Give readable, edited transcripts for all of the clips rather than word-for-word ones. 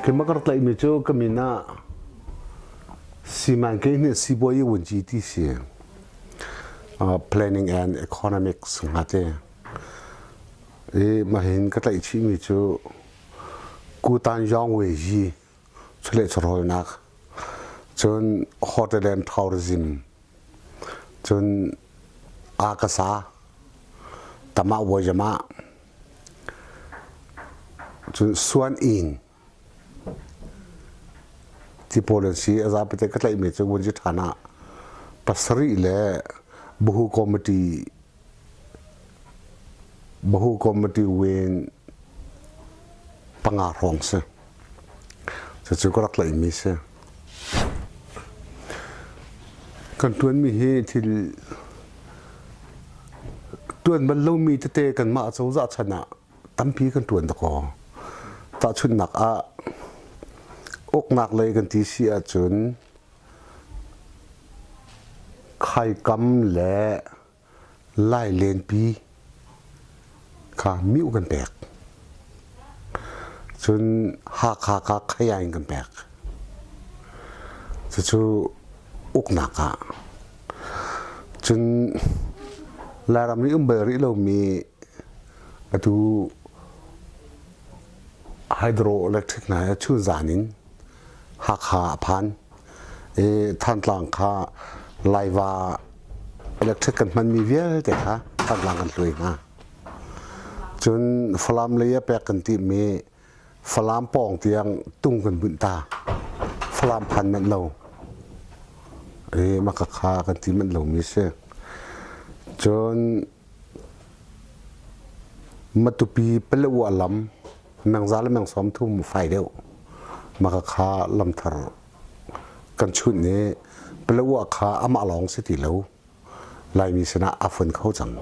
Khi ma ka tlaihmi cu ka min ah Siman ke nih sibawi wunci ti si. Planning and Economics nga te. I mahin ka tlaih chihmi cu Kutan Yong Wei Yi chawleh chawhrawlnak cun Hotel and Tourism cun Akasa Tama Wajama cun Suan Inn ti pawl an si. A zapite ka tlaihmi cu Vunci ṭhan ah pasarih le Bahu Committee Bahu Committee win panga hrawng si. Cucu ka rak tlaihmi si. Kan ṭuanmi hi thil ṭuan bal lomi tete kanmah cozah chan ah tampi kan ṭuan dakaw. Tahchunhnak ah uknak lei kan ti si ahcun khaikam le lailenpi kha miu kan pek. Cun Hakha kha khaya in kan pek. Cucu uknak ah. Cun Lairam i um bal rih lomi atu hydroelectric hna hi chunzan in Hakha a phan i Thantlang kha Laiva electric kan hmanmi vialte kha Thantlang kan hluai hna. Cun Falam lei ah pek kan timhmi Falam pawng tiang tung kan bunh ta. Falam phan manh lo. I maka kha kan ti manh lomi si. Cun Matupi Paletwa lam mengza le meng 30 fai deuh. Maka kha lamthar kan chunh i Paletwa kha amah lawng si ti lo. Laimi sinah a fun kho cang.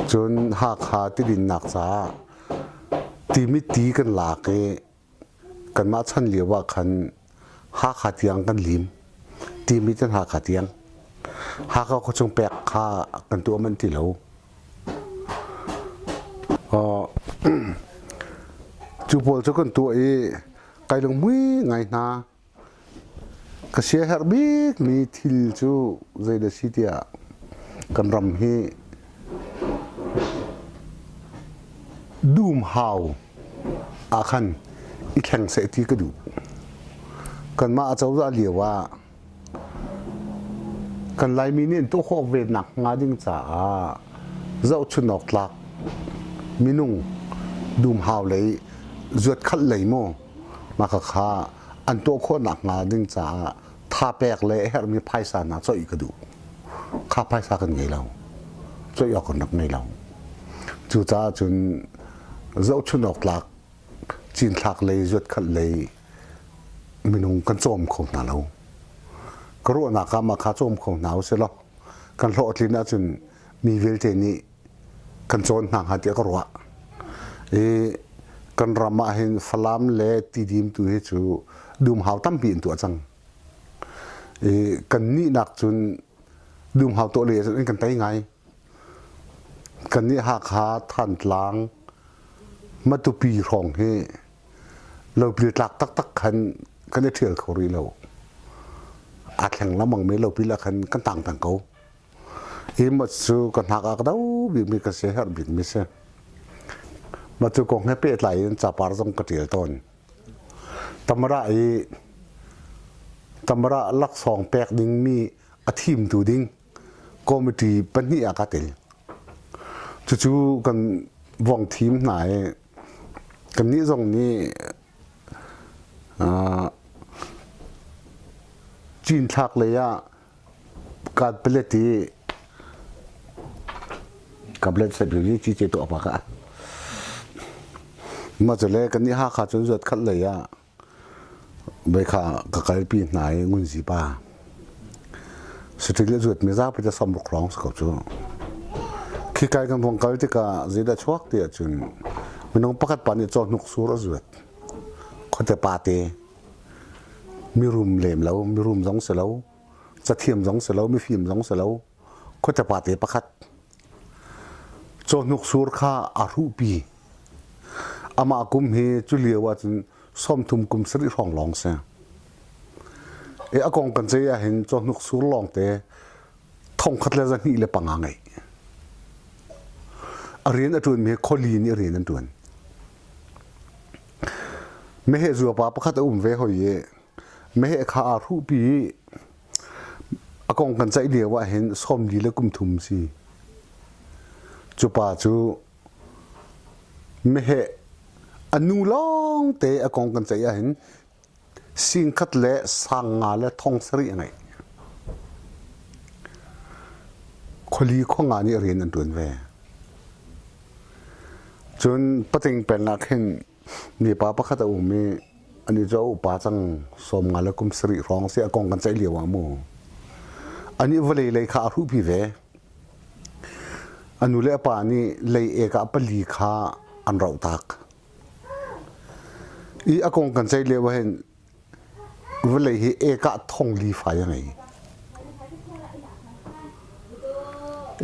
Cun Hakha tidinnak caah Timit ti kan lak i kanmah chan lio ah khan Hakha tiang kan lim. Timit in Hakha tiang. Hakha khuachung pek kha kan tuah manh ti lo. Cu pawl cu kan tuah i kai lunghmui ngai hna. Ka siaherh bikmi thil cu zeidah si tiah kan ram hi dumhau ah khan i thleng seh ti ka duh. Kanmah acozah lio ah kan Laimi nih an tuah khawh ve nak hnga ding caah zohchun awk tlak minung dumhau lei zuatkhalh lei maw mah kha an tuah khawh nakhnga ding caah tha pek le a herhmi phaisa hna coih ka duh. Kha phaisa kan ngei lo. Coih awk kan rak ngei lo. Cucaah cun zohchun awk tlak cinthlak lei zuatkhalh lei minung kan cawm kho hna lo. Ka ruahnak ah mah kha cawm kho hna usih law kan hlawhtlin ahcun mi vialte nih kan cawn hna hnga tiah ka ruah. I kan ram ah hin Falam le Tidim tu hi cu dumhau tampi in tuah cang. I kan nih nak cun dumhau tuah le cun kan tei ngai. Kan nih Hakha, Thantlang, Matupi hrawng hi lopil tlak taktak khan kan i ṭhial kho rih lo. Aa thleng lengmang mi lopil ah khan kan tang peng ko. Hi mat cu ka hnak ah ka do bikmi ka si herh bikmi si. Mah cu kong he pehtlai in capar zong ka ṭial tawn. Tamara i Tamara laksawng pek dingmi a thimtu ding committee pahnih ah ka tel. Cucu kan vong thim hna i kannih zong nih cinthlak lei ah Kapelet i Kapelet se ci ce tuah pa ka. Ma cu le kan i Hakha cun zuat khat lei ah voi kha ka kalpi hna i Ngunzi pa. Saṭil a zuat mi zapi te 60 hrawng si ko cu. Khi kai kan vong kal tikah zeidah chuak ti ahcun minung pakhat pa nih cawhnuk sur a zuat. Khuate pa te mirum lem lo, mirum zong si lo, cathiam zong si lo, mifim zong si lo, khuate pa te pakhat. Cawhnuk sur kha a hruhpi. Amah kum hi cu lio ahcun 30 kum sarih hrawng lawng si. E a kong kan cei ahhin cawhnuk sur lawng te thongkhat le 205 ngei. A rian a ṭuanmi hi khuali nih rian an ṭuan. Meheh zuapa pakhat a um ve hoi i meheh kha aa hruhpi i a kong kan ceih lio ahhin 40 le kum thum si. Cu pa cu meheh a nu lawngte a kong kan ceih ahhin singkhat le sang nga le thong sarih a ngeih. Khuali khuanga nih rian an ṭuan ve. Cun pating peng ah khin mipa pakhat a um i ani cu a upa cang 50 le kum sarih hrawng si a kong kan ceih lio ah mu. Anih vawlei lei kha a hruhpi ve. A nu le a pa nih lei ek ah pali kha an roh tak. I a kong kan ceih lio ah hin vawlei hi ekah thong li fai a ngei.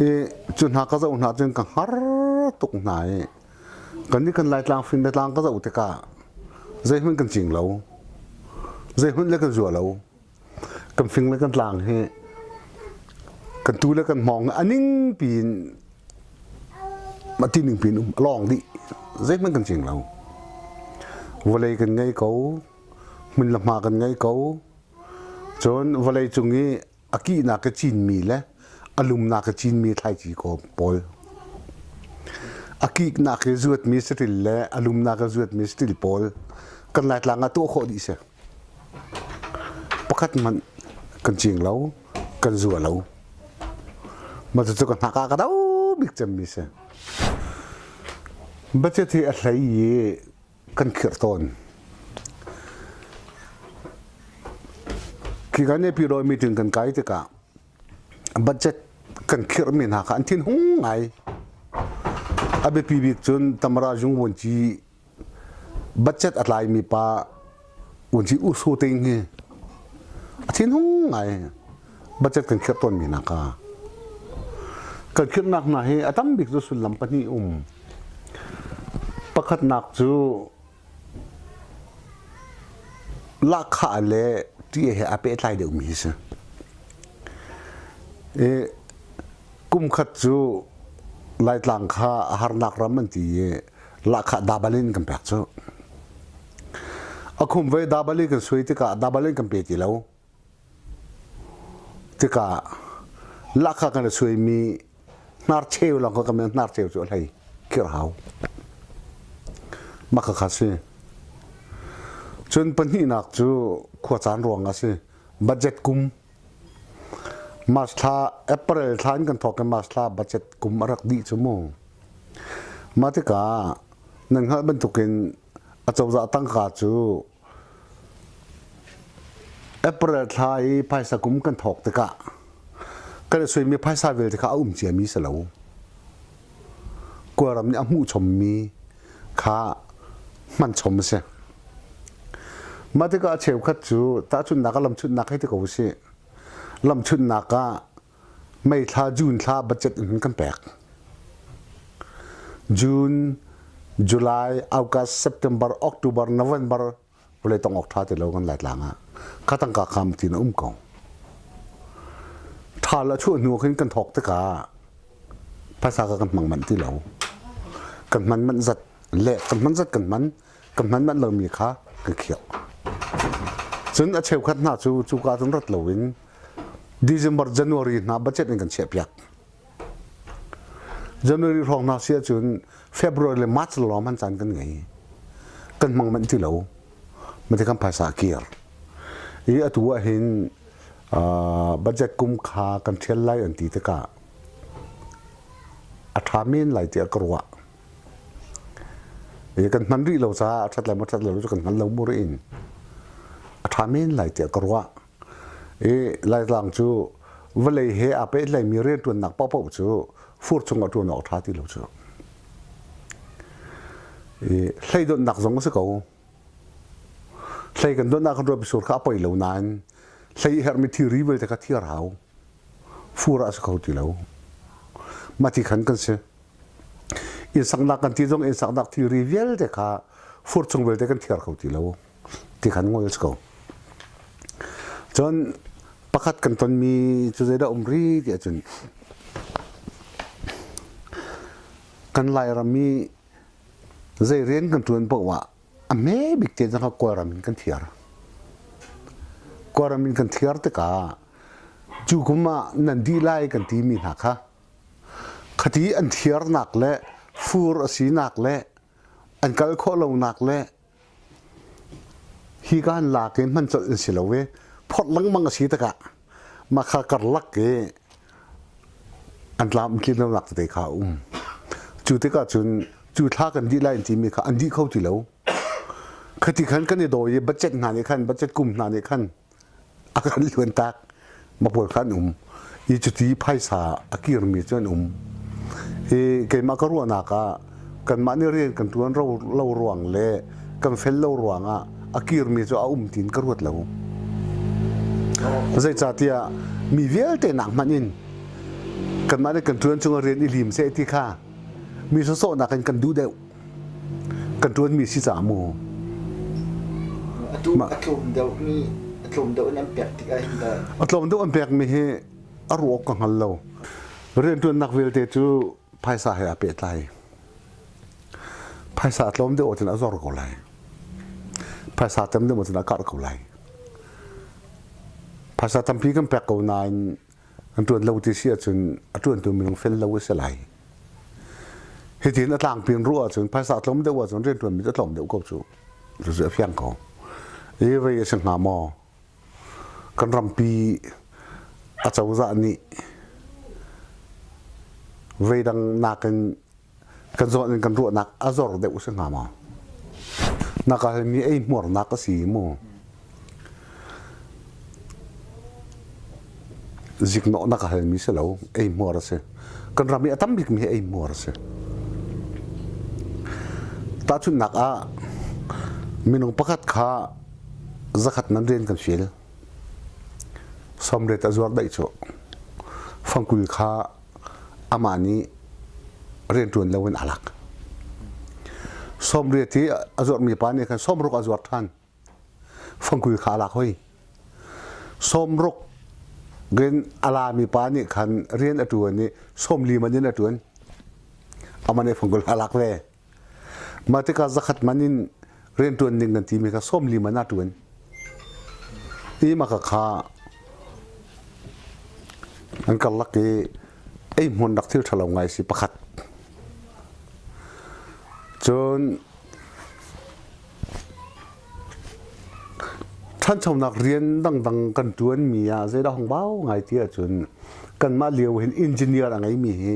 I cu hna ka zoh hna cun ka hngar tuk hna i kan nih kan Laitlang fing le tlang ka zoh tikah zeihmanh kan cing lo. Zeihmanh le kan zua lo. Kan fing le kan tlang hi kan tu le kan hmawng a ning piin a ti ning piin um a lawng dih. Zeihmanh kan cing lo. Vawlei kan ngei ko. Hmun le hma kan ngei ko. Cun vawlei cung i a kihnak a cinmi le a lumnak a cinmi thlaici ko pawl. A kiknak i zuatmi saṭil le a lumnak a zuatmi saṭil pawl kan Laitlang ah tuah khawh dih si. Pakhat hmanh kan cing lo, kan zua lo. Mah cucu ka hnak ah ka do bik cemmi si. Budget hi a hlei i kan khirh tawn. Khi kan Naypyidaw meeting kan kai tikah budget kan khirhmi hna kha an thinhung ngai. A biapi bik cun Tamara Jung Vuanci budget a tlaimi pa Vuanci U Su Ting hi a thinhung ngai. Budget kan khirh tawnmi hna kha. Kan khirhnak hna hi a tam bik cu sullam pahnih um. Pakhatnak cu lahkhah le ṭih he aa pehtlai deuhmi hi si. I kum khat cu Laitlang kha a harnak ram an ti i lahkhah dabal in kan pek cu. A khum ve dabal i kan suai tikah dabal in kan pe ti lo. Tikah lahkhah kan i suaimi hnarcheu lawng kha kan hnarcheu cu a hlei khirh hau. Mah khakha si. Cun pahnihnak cu khuacaan ruang ah si. Budget kum. March thla, April thla in kan thawk i March thla budget kum a rak dih cu mu. Mah tikah nan hngalh bantukin acozah tangka cu April thla i phaisa kum kan thawk tikah kan i suaimi phaisa vialte kha a um ciami si lo. Kawlram nih a hmuh chommi kha hman chom a si. Mah tikah a cheukhat cu tahchunhnak ah lamchunhnak hei ti ko usih. Lamchunhnak ah May thla, June thla budget in kan pek. June, July, August, September, October, November vawlei tong awk ṭha ti lo kan Laitlang ah kha tangka kham ti na um ko. Ṭhal a chuah hnu khin kan thawk tikah phaisa ka kan hmang manh ti lo. Kan hman manh zat le kan hman zat kan hman kan hman manh lomi kha kan khiah. Cun a cheukhat hna cu cuka cun rat loin December, January hna budget in kan chiahpiak. January hrawng hna si ahcun February le March lawng hman caan kan ngei. Kan hmang manh ti lo. Mate kan phaisa kir. I atu ah hin budget kum kha kan ṭhial lai an ti tikah a ṭha men lai tiah ka ruah. I kan hman rih lo caah a ṭhat lai maw ṭhat lo cu kan hngal lo mu in a ṭha men lai tiah ka ruah. I Laitlang cu vawlei he aa pehtlaimi rianṭuannak paohpaoh cu fur chung ah ṭuan awk ṭha ti lo cu. I hlei donhnak zong a si ko. Hlei kan donhnak kan ruah sur kha a poi lo nain hlei herhmi thilri vialte kha thiar hau. Fur ah a si kho ti lo. Mah ti khan kan si. Inn saknak kan ti zong inn saknak thilri vialte kha. Fur chung vialte kan thiar kho ti lo. Ti khan ngol si ko. Cun pakhat kan tonmi cu zeidah um ri ti ahcun kan Lairam i zei rian kan ṭuan paoh ah a hme bik te zong kha Kawlram in kan thiar. Kawlram in kan thiar tikah cu kum ah nan dih lai kan timi hna kha khati an thiarnak le fur a sinak le an kal khawh lonak le hi ka han lak i hman colh an si lo i phorh lengmang a si tikah mah kha karlak i an tlam tlin lonak tete kha a um. Cu tikah cun cu thla kan dih lai an timi kha an dih kho ti lo. Khati khan kan i dawi i budget hna nih khan budget kum hna nih khan a kan luantak ma pawl kha an um i cuti phaisa a kirmi cu an um i keimah ka ruahnak ah kanmah nih rian kan ṭuan lo ruang le kan fel lo ruangah a kirmi cu a um tiin ka ruat lo. Zeicahtiah mi vialte nak hmanh in kanmah nih kan ṭuan chung ah rian i lim seh ti kha mi sawsawhnak in kan duh deuh. Kan ṭuanmi si caah mu. Atu a tlawm deuhmi a tlawm deuh in an pek tikah hin dah A tlawm deuh an pekmi hi a ruah awk ka hngal lo. Rianṭuannak vialte cu phaisa he aa pehtlai. Phaisa a tlawm deuh ahcun a zor ko lai. Phaisa tam deuh ahcun a karh ko lai. Phaisa tampi kan pek ko nain an ṭuan lo ti si ahcun a ṭuantu minung fel lo a si lai. Hitin a tlangpi in ruah ahcun phaisa tlawm deuh ahcun rianṭuanmi cu a tlawm deuh ko cu. Cucu a fiang ko. I vei a si hnga maw? Kan rampi acozah nih veidang nakin kan zawn in kan ruahnak a zor deuh si hnga maw? Naka hi mi ei hmuarnak a si mu. Ziknawh na ka halmi si lo, ei hmuar a si. Kan ram i a tam bikmi hi ei hmuar a si. Tahchunhnak ah minung pakhat kha zakhat nan rian kan fil. Somret a zuar daih cu. Fangkul kha amah nih rianṭuan loin a lak. Sawmriat i a zuarmi pa nih khan sawmruk a zuar ṭhan. Fangkui kha a lak hoi. Sawmruk in a lami pa nih khan rian a ṭuan i sawmli man in a ṭuan. Amah nih fangkul a lak ve. Mah tikah zakhat man in rianṭuan ding kan timi kha 40 man ah ṭuan. I mah kha an karlak i ei hmun rak thil ṭhalo ngai si pakhat. Cun ṭhanchonak rian dangdang kan ṭuanmi ah zeidah hong bau ngai ti ahcun kanmah lio hin engineer a ngeimi hi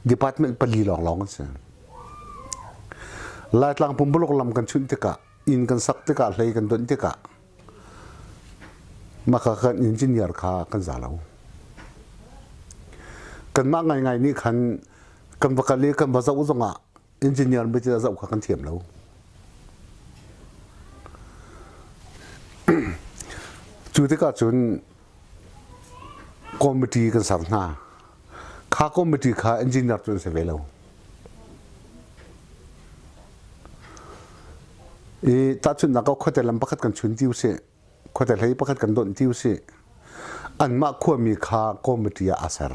department pali lawnglawng an si. Laitlang pumpuluk lam kan chunh tikah, inn kan sak tikah, hlei kan donh tikah maka kan engineer kha kan za lo. Kanmah ngaingai nih khan kan va kal i kan va zoh zongah engineer mit in a zoh kha kan thiam lo. Cu tikah cun committee kan ser hna. Kha committee kha engineer cu an si ve lo. I tahchunhnak ah khuate lam pakhat kan chun ti usih, khuate hlei pakhat kan donh ti usih, anmah khuami kha committee ah aa ser.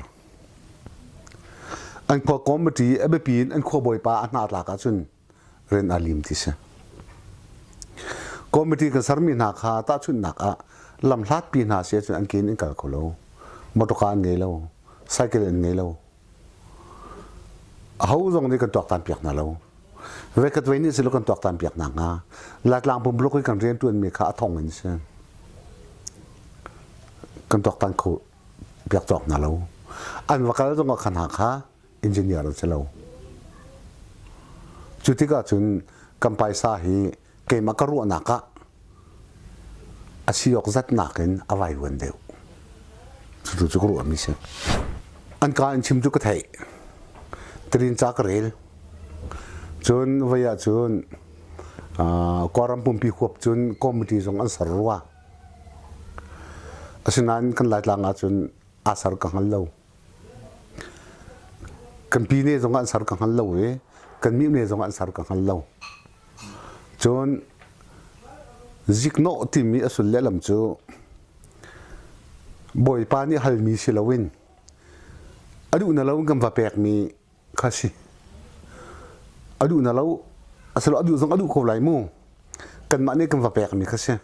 An khua committee a biapi in an khua bawipa a hna tlak ahcun rian aa lim ti si. Committee kan sermi hna kha tahchunhnak ah lamhlatpi hna si ahcun an ke in an kal kho lo. Motorka an ngei lo. Cycle an ngei lo. Aho zong nih kan tuaktan piak hna lo. Voikhat voi nih si lo kan tuaktan piak hna hnga. Laitlang pumbluk i kan rianṭuanmi kha a thong in si. Kan tuaktan kho piak cawk hna lo. An va kal zong ah kha hna kha engineer an si lo. Cu tikah cun kan paisa hi keimah ka ruahnak ah a si awk zat nakin a vaivuan deuh. Cutu cu ka ruahmi si. An ka in chim cu ka theih. Tirin ca ka rel. Cun voi ah cun Kawlram pumpi huap cun committee zong an ser rua. Asinain kan Laitlang ah cun aa ser ka hngal lo. Kan pi ne zong an ser ka hngal lo i kan mi ne zong an ser ka hngal lo. Cun ziknawh timi a sul lehlam cu Bawipa nih halmi si loin a duh na lo kan va pekmi kha si. A duh na lo asilo a duh zong a duh ko lai mu. Kanmah nih kan va pekmi kha si.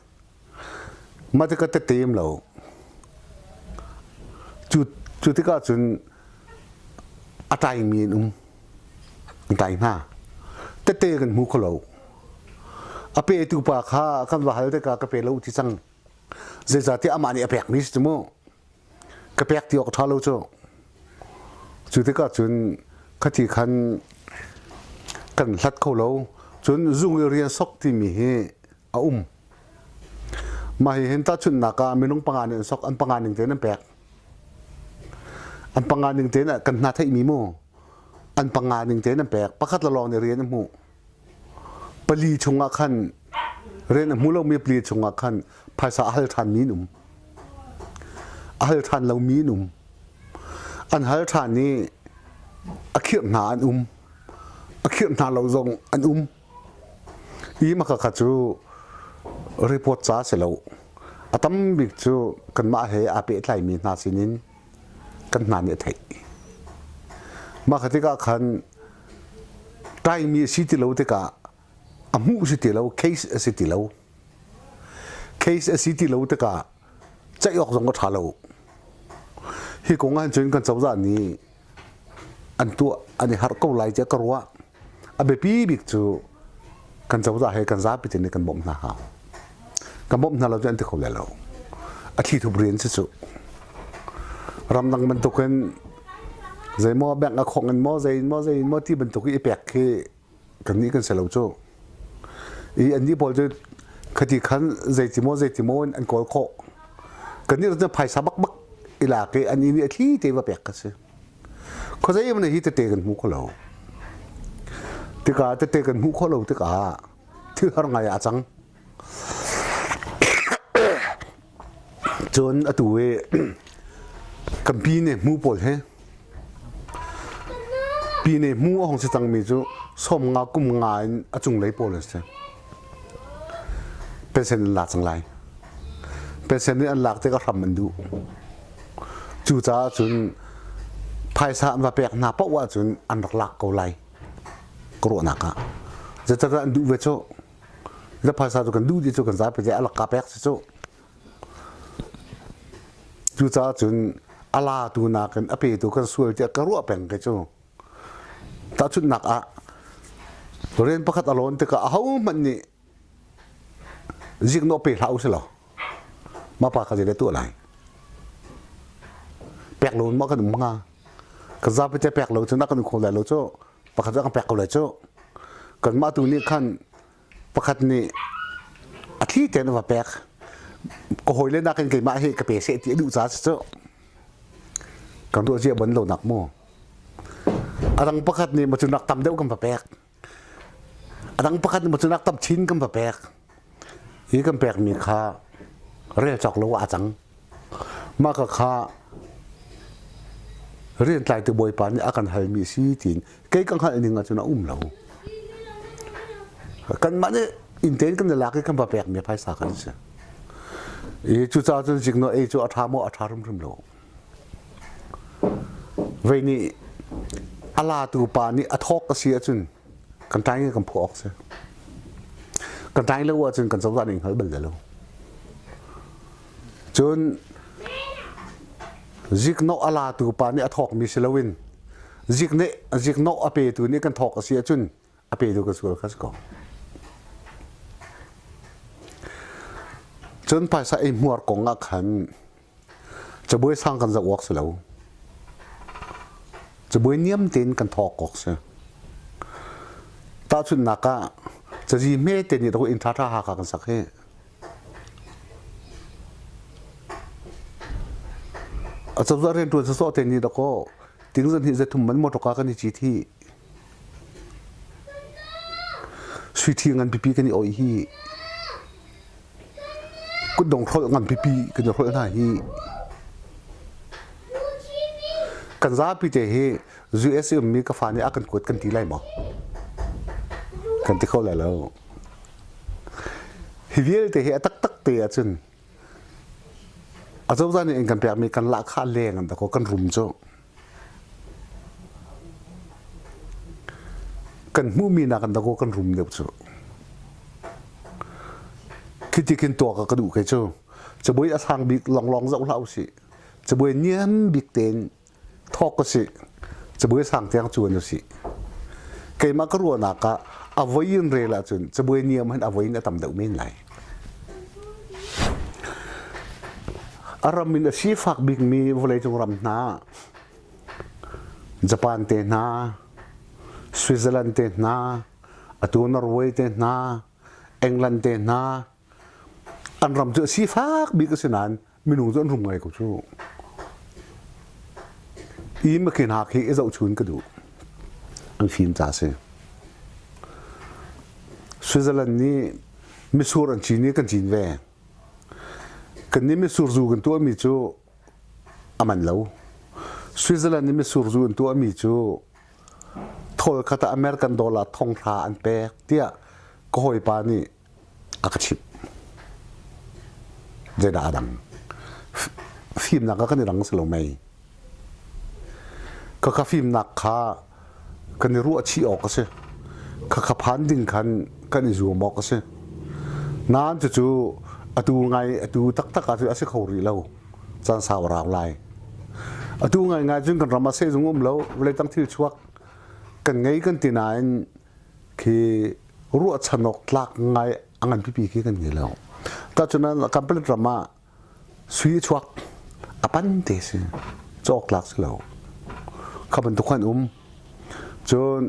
Mah tikah tette lo. Cu cu tikah cun a taimi an um. An tai hna. Tette kan hmu kho lo. A petu pa kha kan va hal tikah ka pe lo ti cang. Zeicahtiah amah nih a pekmi si cu mu. Ka pek ti awk a ṭha lo cu. Cu tikah cun khati khan kan hlat kho lo. Cun zung i rian sok timi hi a um. Mah hi hin tahchunhnak ah minung panga nih an sok, an panga ning tein an pek. An panga ning tein kan hna theihmi mu. An panga ning tein an pek. Pakhat le lawng nih rian a hmuh. Pali chungah khan rian a hmu lomi pali chungah khan phaisa a hal ṭhanmi an um. A hal ṭhan lomi an um. An hal ṭhan i a khirh hna an um. A khirh hna lo zong an um. Hi maka kha cu report ca si lo. A tam bik cu kanmah he aa pehtlaimi hna sinin kan hna nih a theih. Mah kha tikah khan taimi a si ti lo tikah a hmuh si ti lo, case a si ti lo. Case a si ti lo tikah ceih awk zong a ṭha lo. Hi kong ah cun kan cozah nih an tuah an i harh ko lai tiah ka ruah. A biapi bik cu kan cozah he kan zapi tein kan bawmh hna hau. Kan bawmh hna lo cu an ti kho lai lo. A thlithup rian si cu. Ramdang bantukin zeimaw bank a khong in maw zei in maw zei in maw ti bantuk i pek khi kannih kan si lo cu. I annih pawl cu khati khan zeiti maw zeiti maw in an kawl khawh. Kannih cu phaisa bakbak i lak i an inn i a thli te va pek ka si. Khuazei man hi tete kan hmu kho lo. Tikah tete kan hmuh khawh lo tikah thil har ngai a cang. Cun atu i kan pi ne hmu pawl hi pi ne hmu a hong si cangmi cu som nga kum nga in a cunglei pawl an si. Pension an lak cang lai. Pension nih an lak tikah hram an duh. Cucaah cun phaisa an va pek hna paoh ahcun an rak lak ko lai ka ruahnak ah. Zeicahtiah an duh ve cu. Na phaisa cu kan duh dih cu kan zapi le a lak ka pek si cu. Cucaah cun a latu nakin a petu kan sual tiah ka ruah peng ke cu. Tahchunhnak ah rian pakhat a lawn tikah ahohmanh nih ziknawh pe hlah u sih law mah pa kha zeidah tuah lai? Pek lo in maw kan um hnga? Kan zapi te pek lo cun a kan um kho lai lo cu. Pakhat cu a kan pek ko lai cu. Kanmah tu nih khan pakhat nih a thli tein a va pek. Ka hawile nakin keimah hi ka pe seh ti a duh caah si cu. Kan ruah cia ban lo nak mu. A dang pakhat nih macu nak tam deuh kan va pek. A dang pakhat nih macu nak tam chin kan va pek. Hi kan pekmi kha rel cawk lo ah a cang. Mah ka kha rian tlaitu bawipa nih a kan halmi si tiin kei ka hngalh ning ahcun a um lo. Kanmah nih inn tein kan i lak i kan va pekmi phaisa kan si. I cucaah cun ziknawh ei cu a ṭha maw a ṭha hrimhrim lo. Vei nih a latu pa nih a thawk a si ahcun kan tlai i kan phuah awk si. Kan tlai lo ahcun kan cozah nih hngal bal lo. Cun ziknawh a latu pa nih a thawkmi si loin zik nih ziknawh a petu nih kan thawk a si ahcun a petu kan sual kha si ko. Cun phaisa ei hmuar kong ah khan cabuai sang kan zoh awk si lo. Cabuai niam tein kan thawk awk si. Tahchunhnak ah cazi hme te nih inn ṭha ṭha Hakha kan sak hi. A cozah rianṭuan sawsawh te nih dakaw ting zan hnih zathum man motor kan i cit hi. Suiṭhi ngan pipi kan i oih hi. Kutdong hrolh ngan pipi kan i hrolh hna hi. Kan zapi te hi US i ummi ka fa nih a kan kuat kan ti lai maw? Kan ti kho lai lo. Hi vialte hi a taktak te ahcun acozah nih in kan pekmi kan lahkhah leng an dakaw kan rum cu. Kan hmuhmi nak an dakaw kan rum deuh cu. Khi ti khin tuak ka duh kei cu. Cabuai a sang bik longlong zoh hlah usih. Cabuai niam bik tein thawk usih. Cabuai sang tiang cuan usih. Keimah ka ruahnak ah a voi in rel ahcun cabuai niam hin a voi in a tam deuh men lai. A ram in a sifak bikmi vawleicung ram hna Japan te hna, Switzerland te hna, atu Norway te hna, England te hna, an ram cu a sifak bik a si nain minung cu an rum ngai ko cu. I makhin hak hi i zohchun ka duh. An fim ca si. Switzerland nih misur an cin i kan cin ve. Kan nih misur zu kan tuahmi cu a man lo. Switzerland nih misur zu an tuahmi cu thawl khat ah American dollar thong hra an pek tiah ka hawipa nih a ka chimh. Zeidah a dang? Fimnak ah kan i dang si lo mei. Khakha fimnak kha kan i ruahchih awk a si. Khakha phan ding khan kan i zuam awk a si. Nain cucu atu ngai atu taktak ah cun a si kho rih lo. Caan sau a rau lai. Atu ngaingai cun kan ram ah sehzung um lo, vawlei tang thil chuak kan ngei kan ti nain khi ruahchan awk tlak ngai a ngan pipi khi kan ngei lo. Tahchun ah Kanpalet ram ah sui a chuak a pan te si cawk tlak si lo. Kha bantuk khan um. Cun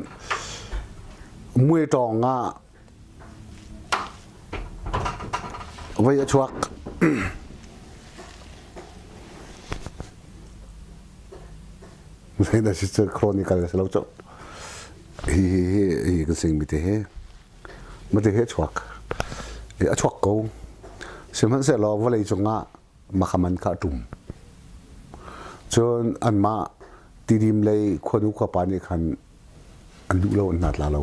muai tawng ah voi a chuak. Zeidah si cu chronicle si lo cu. Hi hi hi hi kan sing mi te hi. Mate hi a chuak. A chuak ko. Sihmanhsehlaw vawlei cungah makhaman kha a ṭum. Cun anmah Tidim lei khuanu khuapa nih khan an duh lo, an hna tla lo.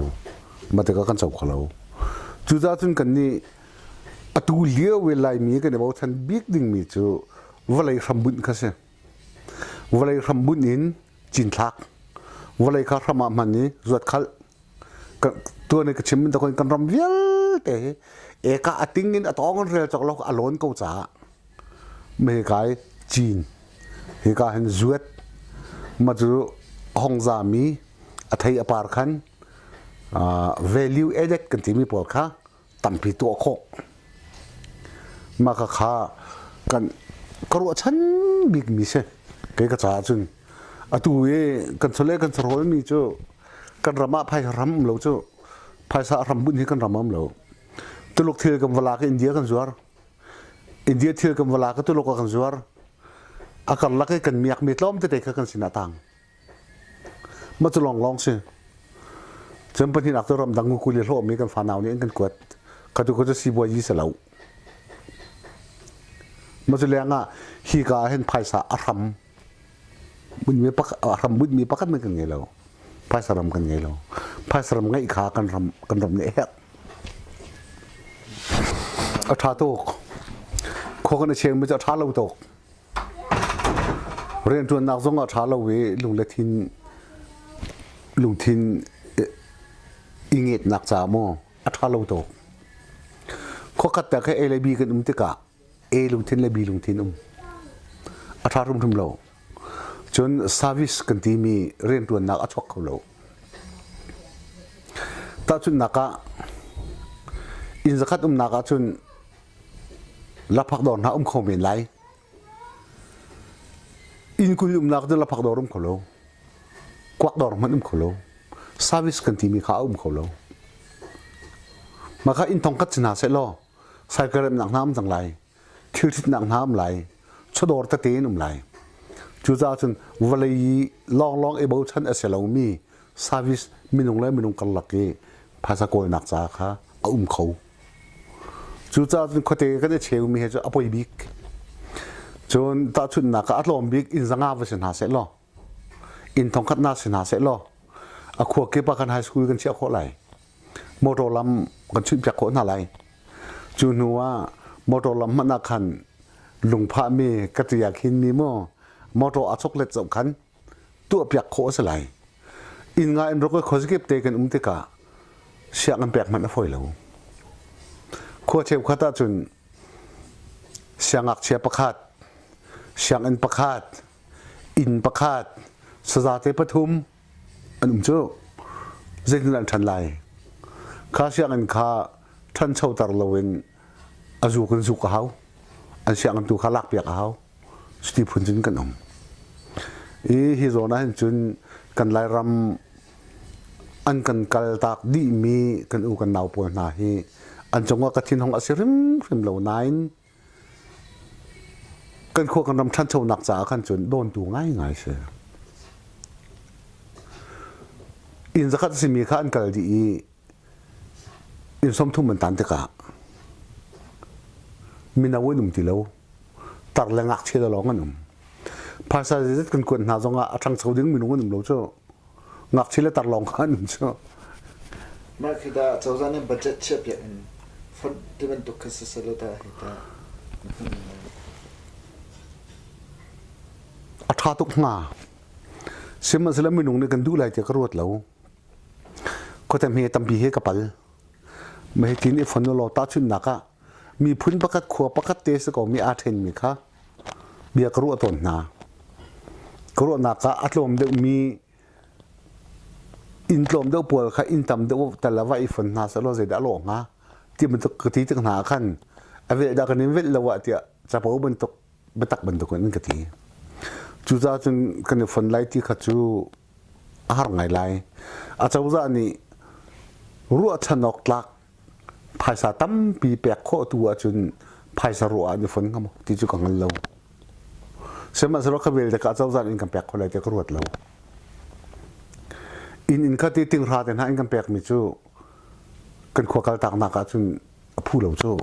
Mah tikah kan co kho lo. Cucaah cun kannih atu lio i Laimi kan i bochan bik dingmi cu vawlei hrambunh kha si. Vawlei hrambunh in cinthlak. Vawlei kha hram ah hman i zuatkhalh. Tuan i ka chim bantuk in kan ram vialte hi eka a ting in a tawng in rel cawk lo a lawn ko caah hika i cin hika hin zuat ma cu hong zami a thei a par khan value added kan timi pawl kha tampi tuah khawh. Mah kha kha kan ka ruahchan bikmi si kei ka caah cun atu i kan chawleh kan chawhrawlmi cu kan ram ah phaisa ram um lo cu phaisa ram bunh hi kan ram um lo Tuluk thil kan va lak i India kan zuar India thil kan va lak i Tuluk ah kan zuar a karlak i kan miakmi tlawm tete kha kan sinah tang Mah cu lawnglawng si. Cun pahnihnak cu ramdang kuli hlawhmi kan fanau nih an kan kuat. Kha tu cu sibuazi si lo. Mah cu leng ah hi ka ah hin phaisa a hram bunhmi pakhat a hram bunhmi pakhat hmanh kan ngei lo. Phaisa ram kan ngei lo. Phaisa ram ngeih kha kan ram kan ram nih a herh. A ṭha tuk. Khua kan i chengmi cu a ṭha lo tuk. Rianṭuannak zong a ṭha lo i lunglethin lungthin i ngetnak caah maw a ṭha lo tuk. Khuakhat te kha A le B kan um tikah A lungthin le B lungthin um. A ṭha hrimhrim lo. Cun service kan timi rianṭuannak a chuak kho lo. Tahchunhnak ah inn zakhat umnak ahcun Laphak dawr hna um kho men lai. Inn kul umnak cu laphak dawr um kho lo. Kuak dawr hmanh um kho lo. Service kan timi kha a um kho lo. Mah kha inn thong khat si hna seh law cycle remnak hna um cang lai. Thil ṭhitnak hna um lai. Chawdawr tete in um lai. Cucaah cun vawlei i lawnglawng i bochan a si lomi service minung le minung karlak i phaisa kawlnak ca kha a um kho. Cucaah cun khuate kan i cheumi he cu a poi bik. Cun tahchunhnak ah a tlawm bik inn zanga va si hna seh law, inn thongkhat na si hna seh law, a khua kip ah kan high school kan chiah khawh lai. Motor lam kan chuihpiak khawh hna lai. Cu hnu ah motor lam hmanh ah khan lungphahmi ka ṭia khinmi mu motor a choklet zoh khan tuahpiak khawh a si lai. Inn nga in ruk khuazakip te kan um tikah sianginn pek hmanh a fawi lo. Khua cheukhat ahcun siangngakchia pakhat, sianginn pakhat, inn pakhat, sazate pathum an um cu. Zeitin an ṭhan lai? Kha sianginn kha ṭhanchoter loin a zuk in zuk a hau. An sianginn tu kha lakpiak a hau. Cuti phun cun kan um. I hi zawn ah hin cun kan Lairam an kan kaltak dihmi kan u kan nau pawl hna hi an cungah ka thinhung a si hrimhrim lo nain kan khua kan ram ṭhanchonak caah khan cun dawntu ngaingai si. Inn zakhat a simi kha an kal dih i inn 30 an tan tikah mino an um ti lo. Tar le ngakchia lawng an um. Phaisa zeizat kan kuat hna zongah a ṭhangcho ding minung an um lo cu. Ngakchia le tar lawng kha an um cu. Mah khi dah cozah nih budget chiahpiak in fonh ti bantuk kha si selaw dah hi tah A ṭha tuk hnga. Sihmanhsehlaw minung nih kan duh lai tiah ka ruat lo. Khuate hme tampi he ka pal. Mah hitin i fon law tahchunhnak ah miphun pakhat khua pakhat te si ko mi aa ṭhenmi kha bia ka ruah tawn hna. Ka ruahnak ah a tlawm deuhmi inn tlawm deuh pawl kha inn tam deuh tal ah va i fon hna sehlaw zeidah a lawh hnga ti bantuk ka ti tik hna ah khan a velh dah kan in velh lo ah tiah capo bantuk biatak bantuk in ka ti. Cucaah cun kan i fon lai ti kha cu a har ngai lai. Acozah nih ruahchan awk tlak phaisa tampi pek khawh tu ahcun phaisa ruah ah an i fon hnga maw ti cu ka hngal lo. Sihmanhsehlaw ka vel tikah acozah nih in kan pek kho lai ti ka ruat lo. Inn inn kha ti tinghra te hna in kan pekmi cu kan khua kaltaknak ahcun a phu lo cu.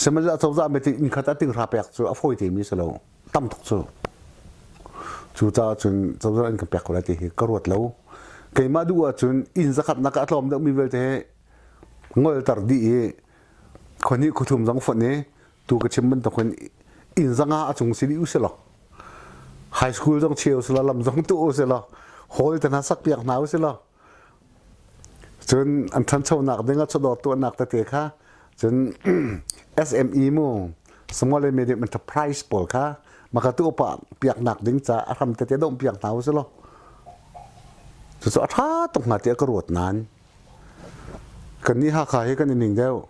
Sihmanhsehlaw acozah mit inn khat ah tinghra pek cu a fawi temi si lo. Tam tuk cu. Cucaah cun cozah in kan pek ko lai ti hi ka ruat lo. Keimah duh ahcun inn zakhatnak ah a tlawm deuhmi vialte hi ngolter dih i khuahnih khuathum zong fonh i tu ka chim bantukin inn zanga a cung si dih usilaw high school zong chia usilaw lam zong tuah usilaw hall te hna sak piak hna usilaw Cun an ṭhanchonak ding ah chawdawr tuahnak tete kha cun SME mu small and medium enterprise pawl kha maka tu pa piaknak ding ca a hram tete dom piak hna u silo cucu a ṭha tuk hnga tiah ka ruat nain kan nih Hakha hi kan i ning deuh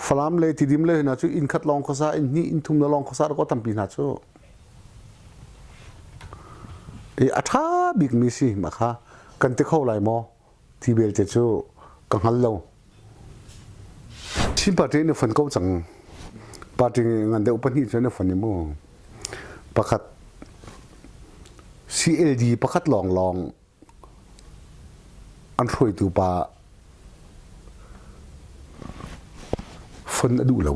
Falam le Tidim le hna cu inn khat lawng khuasa inn hnih inn thum lawng khuasa ko tampi hna cu i a ṭha bikmi si mah kha kan ti kho lai maw ti belte cu ka hngal lo. Chin party in fon ko cang. Party ngan deuh pahnih cu an fon i mu. Pakhat CLD pakhat lawnglawng an hruaitu pa fon a duh lo.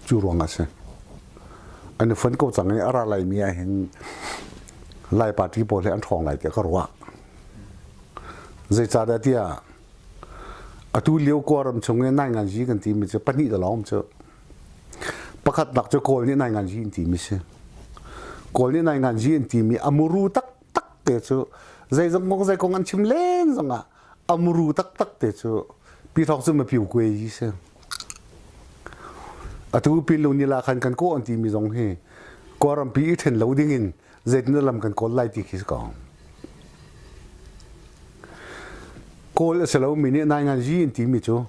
Cu ruang ah si. An i fon ko cang i a ra laimi ah hin Lai party pawl hi an ṭhawng lai tiah ka ruah. Zeicahdah tiah atu lio Kawlram chung i nainganzi kan timi cu pahnih da lawng cu. Pakhatnak cu Kawl nih nainganzi an timi si. Kawl nih nainganzi an timi a muru taktak te cu zeizong kong zei kong an chim len zongah a muru taktak te cu Pithawk cu mapiu kuai yi si. Atu Pinlung nila khan kan kaw an timi zong hi Kawlrampi i ṭhen lo dingin zeitin lam kan kawl lai ti khi si ko. Kawl a si lomi nih nainganzi an timi cu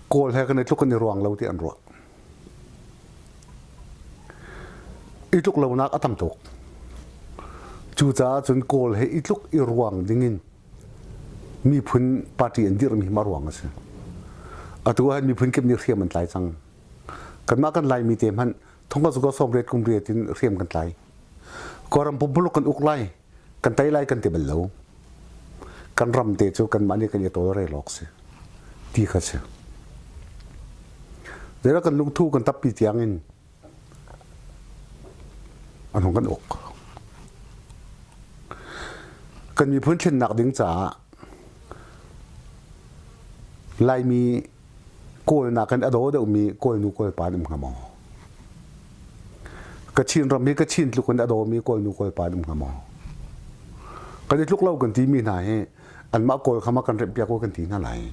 Kawl he kan i tluk kan i ruang lo ti an ruah. I tluk lonak a tam tuk. Cucaah cun Kawl he i tluk i ruang dingin miphun party an dirhmi hi mah ruang a si. Atu ah miphun kip nih hriam an tlai cang. Kanmah kan Laimi te hmanh thong ka sawm riat kum riat in hriam kan tlai. Kawlram pumpuluk kan uk lai, kan tei lai kan ti bal lo. Kan ram te cu kanmah nih kan i tawlrel awk si. Ti kha si. Zeidah kan lungthu kan tappi tiang in an hung kan uk. Kan miphun thlennak ding caah Laimi Kawl nakin a daw deuhmi Kawl nu Kawl pa an um hnga maw? Kachin ram hi Kachin tluk in a dawmi Kawl nu Kawl pa an um hnga maw? Kan i tluk lo kan timi hna hi anmah Kawl kha ma kan remhpiak ko kan ti hna lai.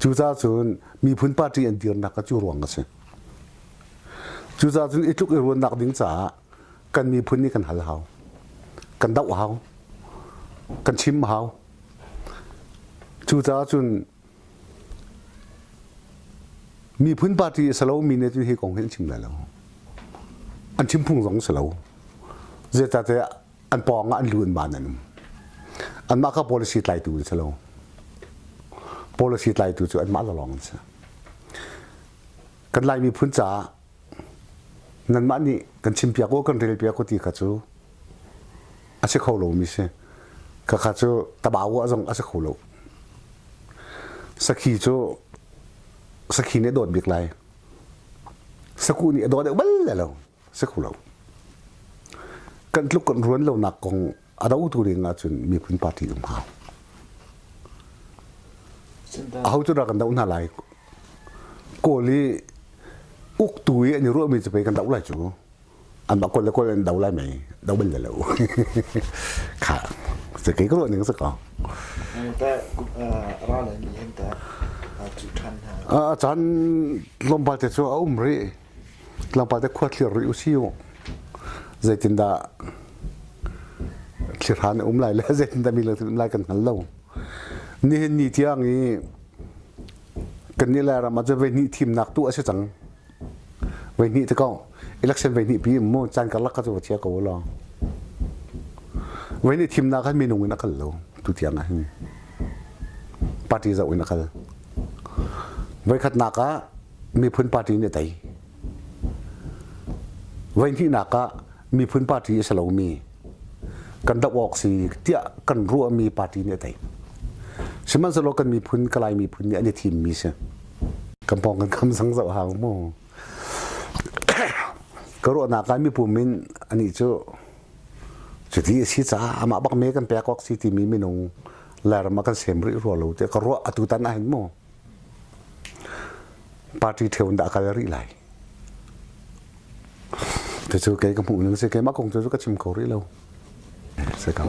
Cucaah cun miphun party an dirnak kha cu ruang a si. Cucaah cun i tluk i ruannak ding caah kan miphun nih kan hal hau. Kan doh hau. Kan chim hau. Cucaah cun miphun party a si lomi nih cun hi kong hi an chim lai lo. An chim phung zong si lo. Zeicahtiah an pawng ah an lu an ban an um. Anmah kha policy tlaitu an si lo. Policy tlaitu cu anmah lawng an si. Kan Lai miphun caah nanmah nih kan chimpiak u kan relpiak u ti kha cu a si kho lomi si. Khakha cu tabau ah zong a si kho lo. Sakhi cu sakhi nih a dawt bik lai. Sakuh nih a daw deuh bal lai lo. Si kho lo. Kan tluk kan ruan lonak kong a dotu ding ahcun miphun party um hau. Aho cu dah kan doh hna lai? Kawl i uktu i an i ruahmi cu pei kan doh lai cu. Anmah kawl le kawl an do lai mei? Do bal lo. Kha se kei ka ruah ning si ko. Ta ra lai mi hin ta cu ṭhan hna. A caan tlawmpal te cu a um rih. Tlangpal te khua thlir rih usi u. Zeitindah thlirhan a um lai le zeitindah mi lungthin um lai kan hngal lo. Nihin ni tiang i kan nih Lairam ah cun voi hnih thimnak tu a si cang. Voi hnih te ko election voi hnih pi mu caan karlak kha cu va chia ko law. Voi hnih thimnak khan minung in a kal lo tu tiang ah hin. Party zoh in a kal. Voi khatnak ah miphun party nih a tei. Voihnihnak ah miphun party a si lomi kan doh awk si tiah kan ruahmi party nih a tei. Sihmanhsehlaw kan miphun Kalay miphun nih an i thimmi si. Kan pawng kan kham sang zoh hau mu. Ka ruahnak ah mipum in anih cu cuti a si caah amah bak me kan pek awk si timi minung Lairam ah kan sem rih rua lo tiah ka ruah atu tan ah hin mu. Party ṭheo in dah a kal rih lai. Cucu kei ka hmuh ning si keimah kong cu ka chim kho rih lo. Si ko.